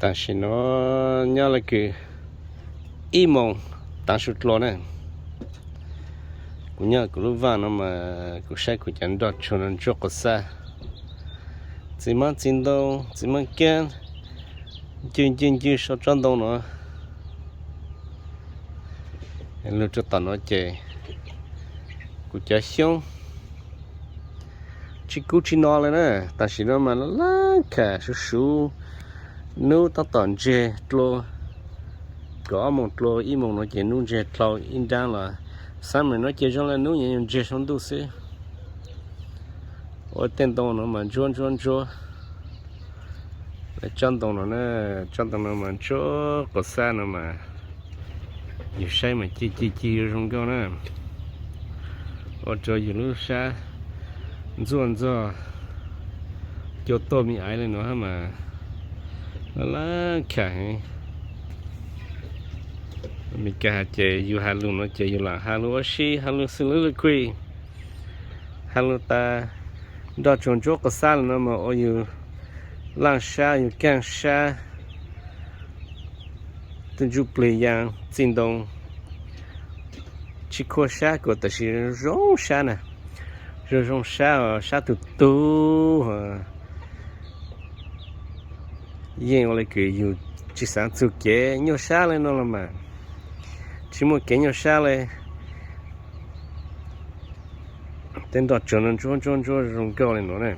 Tam sim no nyob li kws ib moos tav su dlua na. Kuv nyob kuv lub vaj no mas kuv saib kuv cov nroj tsuag no ntsuab quas xab, txiv hmab txiv ntoo, txiv hmab kiab, ncw ncw ncw sau tsob ntoo no. Lug rau tom no ces kuv cov xyoob tsis kub tsis no li na. Tam sim no mas laj laj kham suv suv, nub tab tom ntseg dlua, kaum ob moos dlua ib moos no ces nub ntseg dlhau ib nraab los. Summer no ces zoo le nub nyuam nyuam ntseg saum ntuj xwb. Ua tej ntoo no mas ntsuab ntsuab ntsuab. Tsob ntoo no na, tsob ntoo no mas ntsuab quas xab no mas yus saib mas ci ci ci zoo nkauj na. Ua rau yus lub sab ntxuaj ntxog cua tuaj me aiv li no mas laj laj kham heev. Meskas has ces yus has lug no ces yus lam has lug ua si, has lug xws lub lub kui, has lug tas nroj tsuag ntsuab quas xab li no mas ua yus laaj sab yus kaaj sab, tuj ntsuj plig yaa txij ntoo tsis khuaj sab kuas tam sim zoo sab na, zoo zoo sab os, sab tug tug. Yeej ua li kws yus tsis xaav txug kev nyuaj sab li no los mas, tsis muaj kev nyuaj sab li. Tej nroj tsuag no ntsuab ntsuab ntsuab zoo nkauj li no na.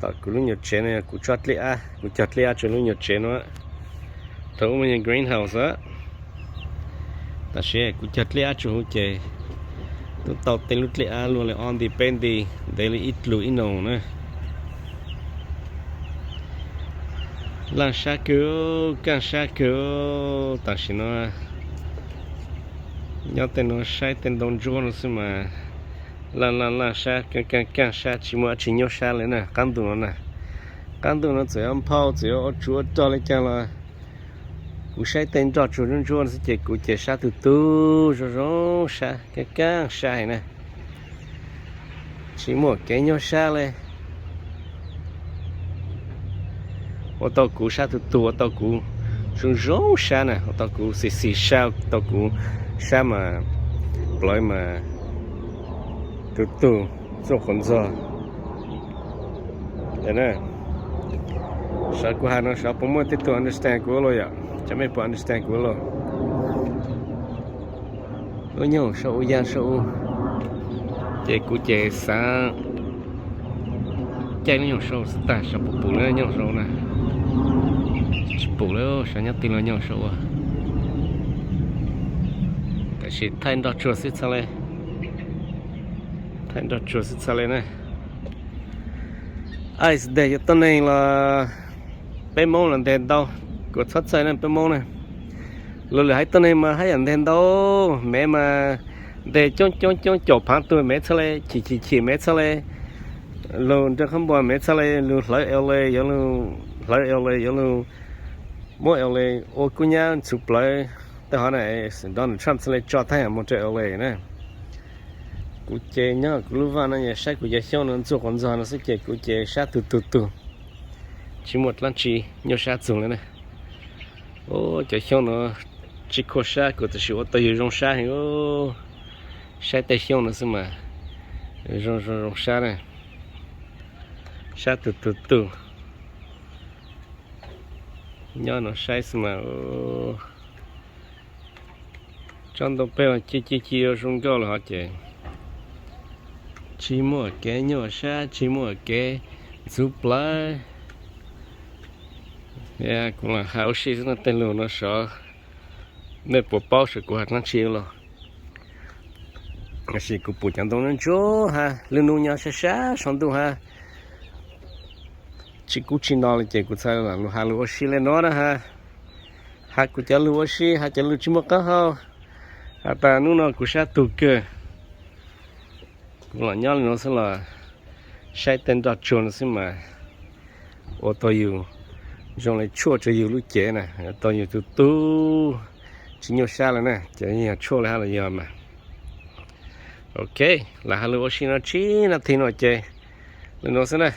Tom kuv lub nyuam tsev no kuv tsob dlej ab, kuv cog dlej ab rua lub nyuam tsev no. Thaum ub mas yog greenhouse, tab sis kuv cog dlej ab rua huv ces tub tau tej lub dlej ab luaj li ob nti peb nti, ntev li ib dlus ib noog na. Laaj sab kawg, kaaj sab kawg. Tam sim no nyob tej no saib tej ntoo ntsuab no xwb mas laaj laaj laaj sab, kaaj kaaj kaaj sab, tsis muaj dab tsi nyuaj sab li na. Qaab ntuj no na, qaab ntuj no txawm yuav nphau txawm yuav ua tsuv ua rog li caag los kuv saib tej nroj tsuag ntsuab ntsuab no xwb ces kuv ces sab tug tug zoo zoo sab, kaaj kaaj sab heev na. Tsis muaj kev nyuaj sab li. Ua tau kuv sab tug tug, ua tau kuv zoo zoo sab na, ua tau kuv xis xis sab, ua tau kuv sab mas plawv mas tug tug txuj quas ntxog. Sawv kuv has no sawv puas muaj tej tug understand kuv ua luaj yom? Cov mej puas understand kuv ua luaj? Lub nyoog sau u ya sau u, ces kuv ces xav caij lub nyoog sau xwb tag, sawv puas pum lub nyoog sau na? Tsis pum li, sawv nyob twg lub nyoog sau ua. Tab sis thaij nroj tsuag xwb txhaj li, thaij nroj tsuag xwb txhaj li na. Ice nteg yuav tuab neeg los peb Moob los nteg ntau, kuv txhob txhawj ne peb Moob na. Luag lwm haiv tuab neeg mas haj yam nteg ntau, mev mas nteg coob coob coob caum phaav tug mev txhaj li, chim chim chim mev txhaj li, lug nraag qhab npua mev txhaj li, lug hlawv L A, yuav lug hlawv L A, yuav lug muab L A ua kub nyab txhuv plawv. Tej hov na, Donald Trump txhaj li tso thaaj yam moog rau L A na. Kuv ces nyob kuv lub vaj no yog saib kuv cov xyoob no ntxuaj quas ntxog no xwb ces kuv ces sab tug tug tug, tsis muaj dlaab tsi nyuaj sab txug li na. Ua cov xyoob no tsis khuaj sab kuv tab sis ua tau yug zoo sab heev. Saib tej xyoob no xwb mas zoo zoo zoo sab na, sab tug tug tug. Nyob no saib xwb mas tsob ntoo peg los ci ci ci ua zoo nkauj lawm hov ces tsis muaj kev nyuaj sab, tsis muaj kev ntxhuv plawv. Kuv lam has ua si xwb no, tej lug no sov mej puas paub seb kuv has dlaab tsi los? Tab sis kuv pum cov ntoo ntsuab hab lub nub nyob sab sab saum ntuj hab, tsis kub tsis no li ces kuv txhaj lam lug has lug ua si le nuav na hab. Has kuv cov lug ua si, has cov lug tsis muaj qaab hau. Has tas nub no kuv sab tug kawg. Kuv los nyob li no xwb los saib tej nroj tsuag no xwb mas ua tau yus zoo le tshuaj rau yus lub cev na, ua tau yus tug tug tsis nyuaj sab lawm na, ces yog tshuaj li hab los yog mas. Ok, lam has lug ua si no tsib nas this no ces li no xwb na.